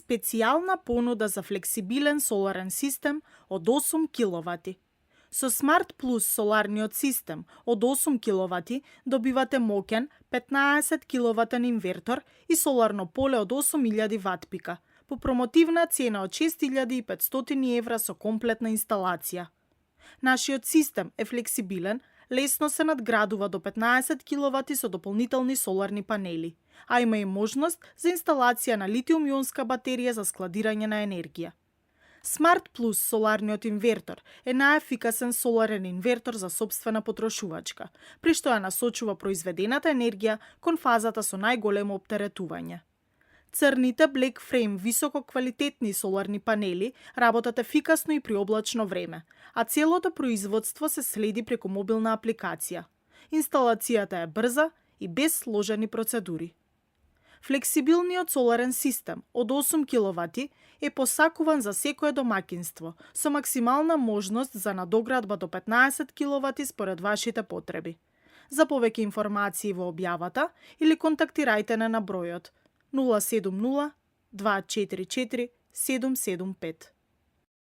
специјална понуда за флексибилен соларен систем од 8 киловати. Со Smart Plus соларниот систем од 8 киловати добивате моќен 15 киловатен инвертор и соларно поле од 8000 ватпика по промотивна цена од 6500 евра со комплетна инсталација. Нашиот систем е флексибилен, лесно се надградува до 15 киловати со дополнителни соларни панели, а има и можност за инсталација на литиум-ионска батерија за складирање на енергија. Smart Plus соларниот инвертор е најефикасен соларен инвертор за сопствена потрошувачка, при што ја насочува произведената енергија кон фазата со најголемо оптеретување. Црните Black Frame висококвалитетни соларни панели работат ефикасно и при облачно време, а целото производство се следи преку мобилна апликација. Инсталацијата е брза и без сложени процедури. Флексибилниот соларен систем од 8 киловати е посакуван за секое домаќинство, со максимална можност за надоградба до 15 киловати според вашите потреби. За повеќе информации во објавата или контактирајте на бројот 070 244 775.